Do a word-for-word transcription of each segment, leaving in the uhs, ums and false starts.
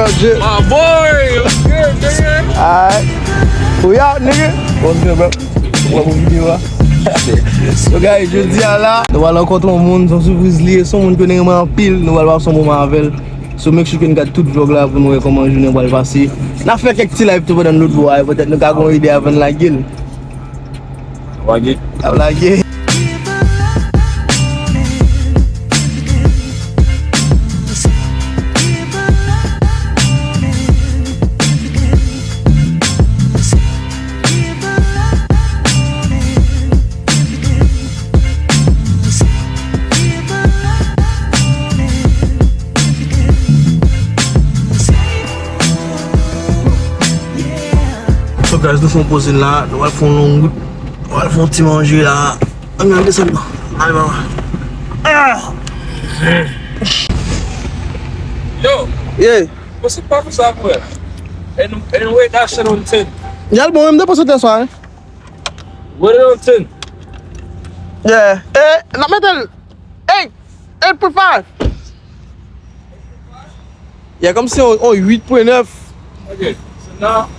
My boy, what's good, nigga? Alright. We out, nigga. What's good, bro? What's up, video, a? So, guys, jodi a la, nou pral rankontre yon moun, se yon sipriz li ye, se yon moun ke nou renmen anpil, nou pral pase yon moman avè l. So, make sure ke n gad tout vlog la pou nou wè kòman jounen pral pase. N a fè kèk ti live tou pandan n lòt bò a, petèt nou ka gen yon ide avan n lage l. Lage. Ap lage. So guys, nou fè yon poze la, nou al fè yon long wout, nou al fè yon ti manje la. Ann al desann non. Ale papa. Ah! Yo, yeah. What's the purpose of it? And and wait that shit on ten. Yal bon, m te poste tè swa, hein? What it on ten? Yeah. Eh, n ap mete l eight, eight point five. Yeah, kòmsi on, on eight point nine. Okay, so now,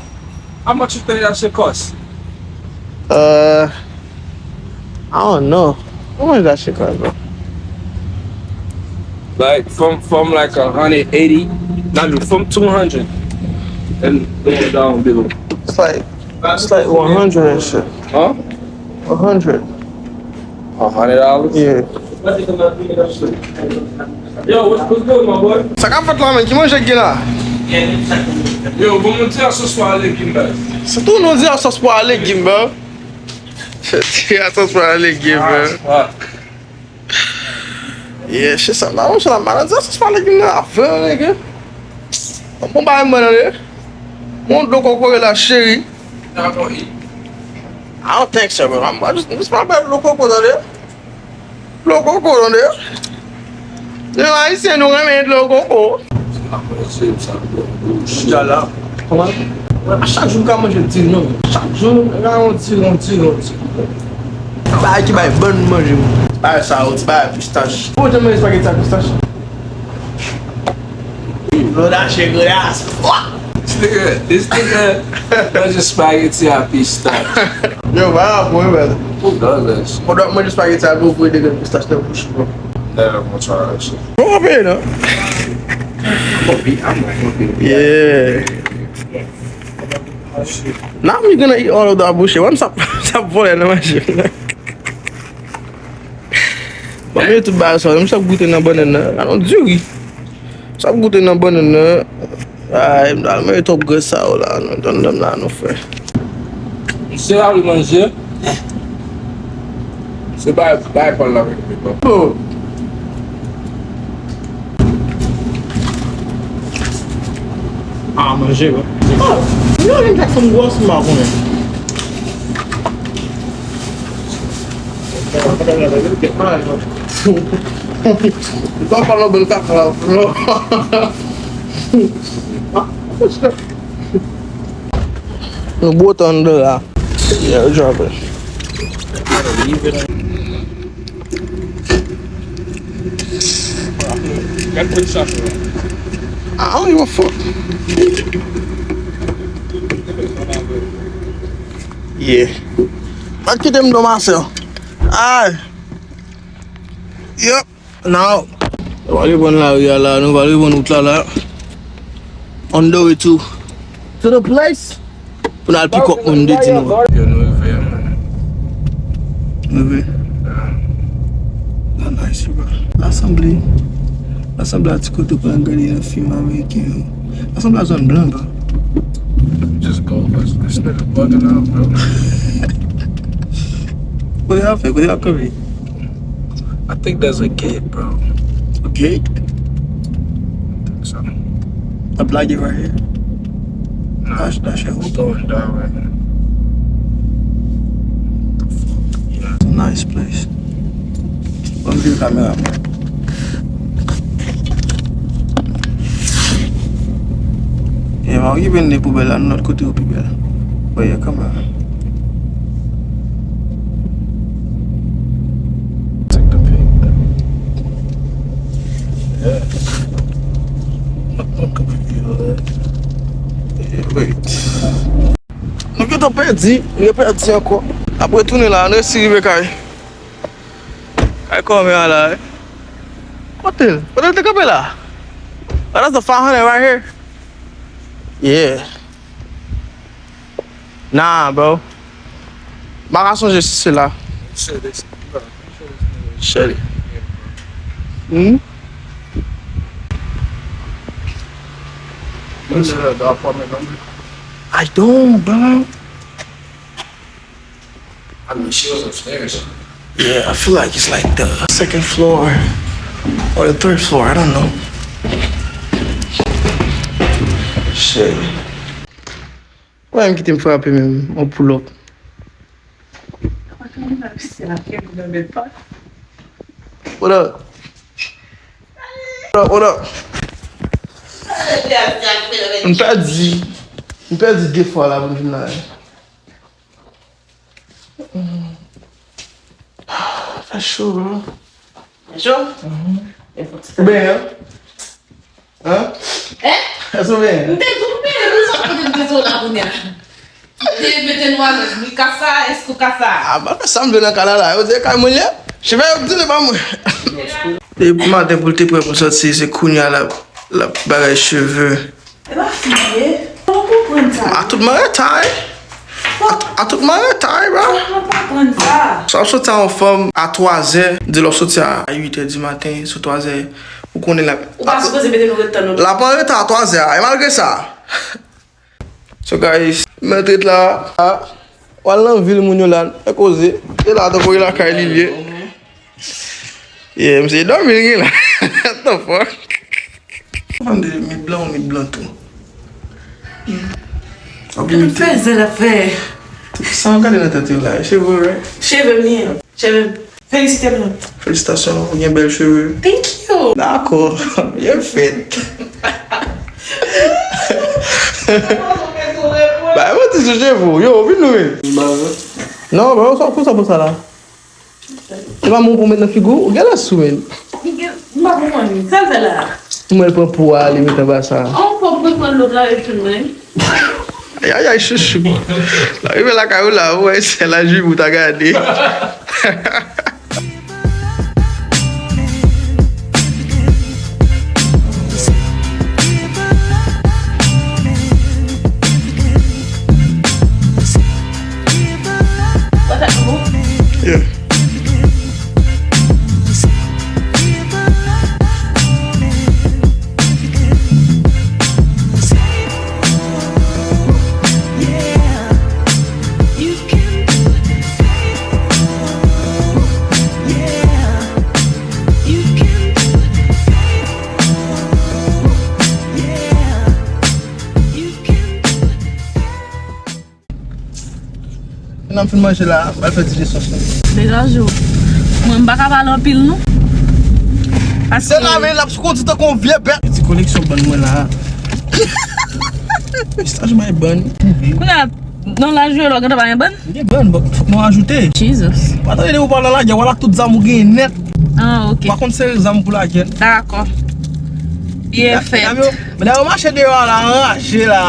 how much you think that shit cost? Uh, I don't know. How much that shit cost, bro? Like, from, from, like, a hundred eighty, not even, from two hundred and going down below. It's like, it's like one hundred and shit. Huh? One hundred. A hundred dollars? Yeah. Yo, what's, what's good, my boy? Sa k ap fèt la, men? Ki manje k gen la? Yo, bon, mwen ti asòs pwa legim, baz. Se tou non, ti asòs pwa legim, bro. Ti asòs pwa legim, bro. Ah, ah. Yeah, shit, sa la, monchè, la maladi, sa se pa legim nan avè, nèg. Bon bagay, mwen, tande. Mon dlo kokoye la, cheri. I don't think so, bro. I'm, I just, just my bad dlo koko, tande. Dlo koko, tande. Nou Ayisyen, nou renmen dlo koko. Deja la. Kòman? A chak jou m ka manje ti non. Chak jou m ka yon ti non, ti non, ti non. Bagay ki bay bann manje m. Bagay sa yo, ti bagay pistach. Ou te manje espageti ak pistach? Lò dache gras. This nigga, this nigga manje spaghetti a pistach. Yo, pa rapò, wi, brother. Who does that shit? Pandan w ap manje spaghetti a, ou voye de grenn pistach nan bouch ou, bro. Never gonna try that shit. Bon, pa peye, non? I'm gonna be, I'm gonna be. Yeah. Now I'm gonna eat all of that bullshit. Why m sa, sa vòlè nan manje? Ban m tout bagay sa, m sa goute nan bannann nan. Alon diri. Sa goute nan bannann nan. Ay, m ta manje twòp grès sa yo la, non, donn, donn la, non, frè. Misye la vle manje. Se bay, bay pa l la vre. Oh. Ah, manje, wi. Oh, nou menm Jackson gwòs, m pa konnen. Ou pa pale yon bèl kaka la, non. Nou bwote anndan la. Yeah, drop it. I don't give a fuck. Yeah. Pa kite m non, Marcel. Ay. Yup. Now, nou pral reprann lari a la, nou pral reprann wout la la. On the way to, to the place. Pou n al pick up moun de di nou. Yo, nou rive, man. Rive. La nice, bro. La sanble, la sanble a ti kote pou n al gade yon fim ameriken yo. La sanble a zòn blan, bro. Just go, 'cause this nigga bugging out, bro. Kote y ap fè? Kote y ap kanpe? I think there's a gate, bro. A gate? I think so. A black gate right here. Nah, that's, that's your hoop. Going down right now. The fuck? Yeah. It's a nice place. Ban m vire kamera, man. E, m ap okipe de poubèl la, nan lòt kote yo pi bèl. But yeah, come on. Take the pic. Yeah. Look, look at the view, man. Wait. Nou gentan pèdi, nou pèdi ankò. N ap retounen la, nou resi rive kay. Kay kòmè a la, wi. Kote l? Kote l te kanpe la? Oh, that's the five hundred right here. Yeah. Nah, bro. M pa ka sonje si se la. Shit. Hmm? I don't, bro. I mean, she was upstairs. Yeah, I feel like it's like the second floor or the third floor. I don't know. Shit. Wè m kite m frape menm, on pull up. What up? What up, what up? M pèdi, m pèdi de fwa la pou m vin la. Fè cho, bro. Fè cho? Mhm. Ou benyen? Hein? Hein? Èske ou benyen? M te tou benyen, nou sa kote m te sou la kounye a. M te mete nou alèz, wi, kasa, èske ou kasa? Ah, pa fè sa, m vle nan kay la la. Yo di e kay mwen li ye. Cheve yo di li pa mwen. Depi maten pou l te prè pou l sòti, se kounye a l ap, l ap bagay cheve. E pa fi ye. Ou konprann sa? A tout mare tay. A, a tout mare tay, bro. Ou konprann sa? Sa w soti a yon fanm a twazè, di l w soti a uit è di maten, sou twazè, ou konnen l ap, ou pa sipoze mete nou ret tann non. L ap an reta a twazè a, e malgre sa. So, guys, mèt ret la, a, w al nan vil moun yo la, fè koze, e la, tankou e lakay li l ye. Yeah, misye dòmi l gen la. What the fuck? Fanm de mit blan, ou mit blan tou. Ou gen mit fè zèl ap fè. Sa w gade nan tèt ou la, e cheve w, right? Cheve m li ye. Cheve m. Felisite m non. Felisitasyon, ou gen bèl cheve. Thank you. Dakò, byen fèt. Ba, mwen ti sou cheve w, yo, vin nou men. Non, bro, sa, pou sa, pou sa la. Se pa moun pou met nan figi w, ou genlè sou, men. M pa konprann, sa l fè la? Mwen l pran pou ale met anba sa. An, fò m pran lòt la, epi mwen. Ayayay, chouchou. Lè w rive lakay ou la, ou wè se la jib ou ta gade. Yeah. N ap fin manje la, m al fè ti jesòs la. Degaje w. Mwen, m pa ka pale anpil, non. Paske se la, men l ap kondi tankou yon vye bèt. Ti koleksyon bann mwen la. Pistaj may bann. Kounye a, nan laj yo la, w gentan pa gen bann? M gen bann, but fòk nou ajoute. Jesus. Pa tande depi w pa nan lagè, w al ak tout zam ou genyen nèt. Ah, ok. Pa konn seri zam pou lagè. Dakò. Byen fèt. Medam yo, medam yo mache deyò a la, anraje la.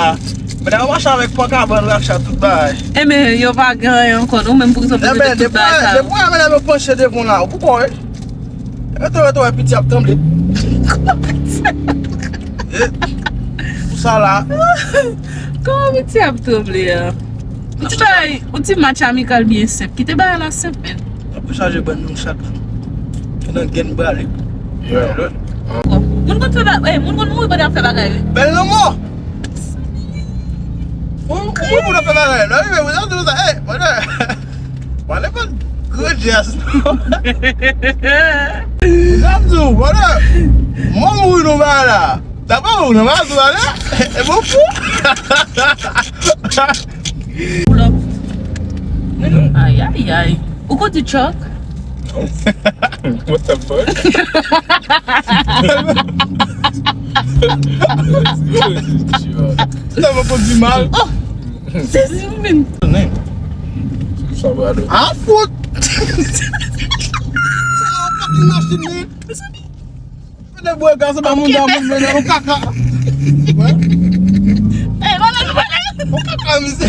Medam yo mache avèk pankabann, racha, tout bagay. Enben, yo pa gen anyen ankò, non, menm pou sa, pou mete tout bagay sa yo. Depi medam yo panche devan la, ou poko wè. Rete, rete, wè, piti ap tranble. Kòman piti? Eh, pou sa la. Kòman piti ap tranble a? Yon ti bagay, yon ti match amikal byen senp. Kite bagay la senp, men. N ap rechaje bann nou chak. Nan gen brale. Yeah. Bon, moun konn fè ba-, eh, moun konn mouri pandan y ap fè bagay, wi. Bèl lanmò. Moun, moun konn fè bagay. Nan rive, moun ap di sa, eh, pandan. Pale pa gran jazz non. Zanzou, wala. Mwen mouri nan bagay la. Sa pa ou nan bagay la. E bon pou. Pull up. Ayayay. Ou konn di truck? What the fuck? Sa mwen konn di mal. Sezi m vin. Sa va do. A fout. Se yon fucking machin, men. Mezanmi. Mwen de bwe gaz, se pa moun da moun, men yon kaka. Eh, mwen menm, mwen Ou kaka, misye.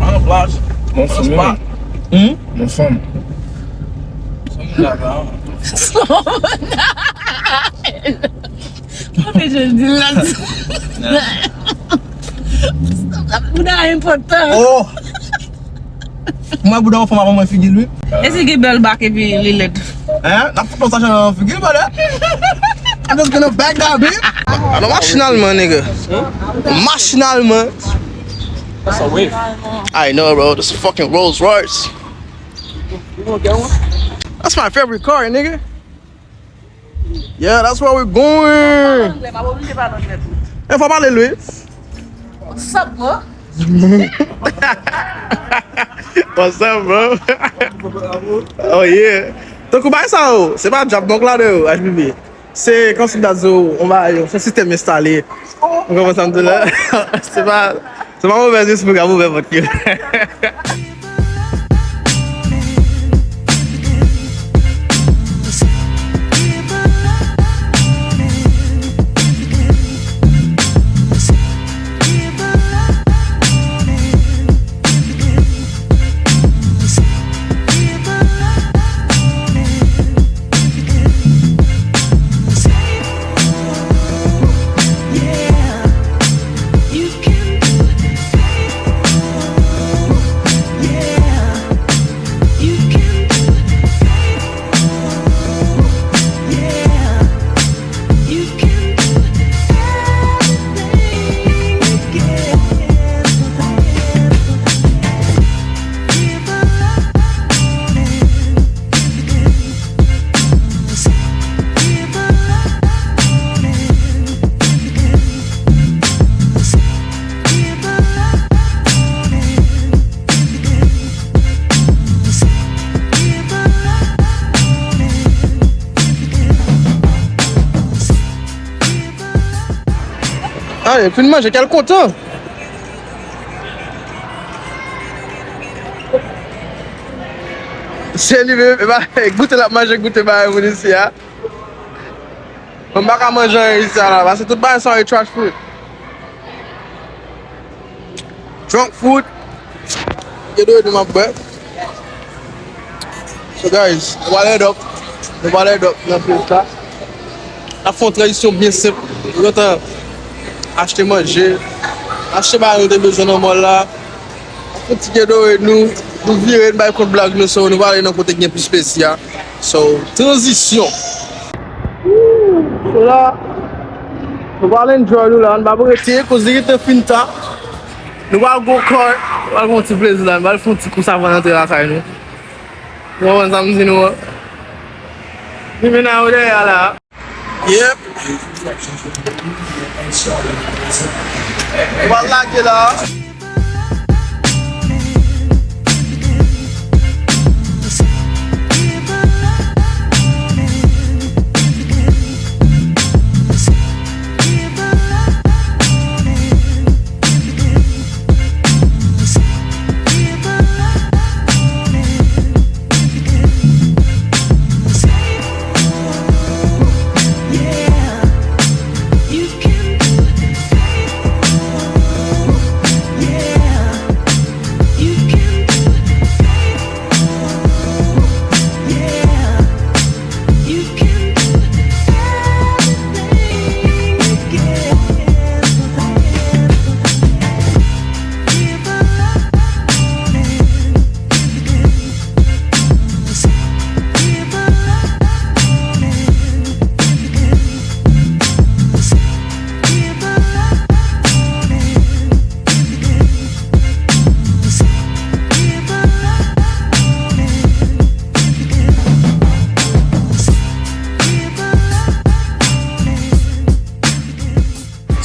An plaj. Mon fanm. Hmm? Mon fanm. Kote je di la? Bouda enpòtan. Oh! Mwen bouda yon fanm avan mwen figi l, wi. Èske gen bèl bak epi li lèd? Hein? N ap fout yon sachè nan figi l, brother. I'm just gonna back that bitch. Alò, machinalman, nigga. Machinalman. That's a wave. I know, bro. This is fucking Rolls Royce. That's my favorite car, nigga. Yeah, that's where we're going. Anglè, m ap oblije pale anglè tou. E fò pale, Louis. What's up, bro? What's up, bro? Oh, yeah. Tankou bagay sa yo, se pa djab mòk la de yo, H B B. Se kòmsi m ta di w, on bagay, yon sistèm enstale. Ou konprann sa m di w la? Se pa, se pa movèz espri k ap ouvè pòt yo. Ale, fin manje, kèl kontan. Se li menm, e pa goute l ap manje, goute bagay moun isi a. Mwen m pa ka manje anyen isi a la, paske tout bagay sa yo e trash food. Junk food. Gen dwe nou m ap bwè. So guys, nou pral end up, nou pral end up nan fiesta. N ap fè yon tranzisyon byen senp. Nou gentan achte manje, achte bagay nou te bezwen nan mall la. Fè ti gen dwe nou, nou vire, n bay kont blag nou, so nou pral ale nan kote ki gen plis pesi a. So, tranzisyon. So la, nou pral enjoy nou la, nou pa prese, koz li gentan fin ta. Nou pral go kart, nou pral fè yon ti plezi la, nou pral fè yon ti kou savann antre lakay nou. Nou konprann sa m di nou an? Li vin a yo dèyè a la. Yep. Nou pral lage la.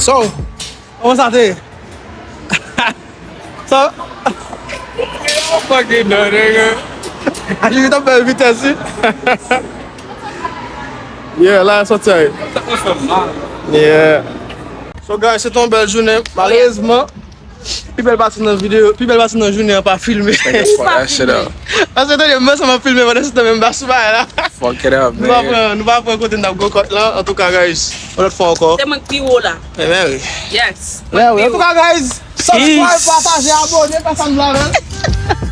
So, kòman sa te ye? Sa. Fucking no, nigga. Aji vit ap bèl vitès, wi. Yeah, la sòti ay. Yeah. So, guys, se te yon bèl jounen. Malerezman, pi bèl pati nan videyo, pi bèl pati nan jounen an pa filme. Nigga, fuck that shit up. Paske tande, mwen sèlman filme pandan se tan menm pa sou bagay la. Fuck it up, man. Nou pa pran, nou pa pran kote n ap go kart lan. Antouka, guys, yon lòt fwa ankò. Se mwen k pi wo la. Ebyen wi. Yes. Ebyen wi. Antouka, guys, Subscribe, pataje, abone, fè sa nou vle avè l.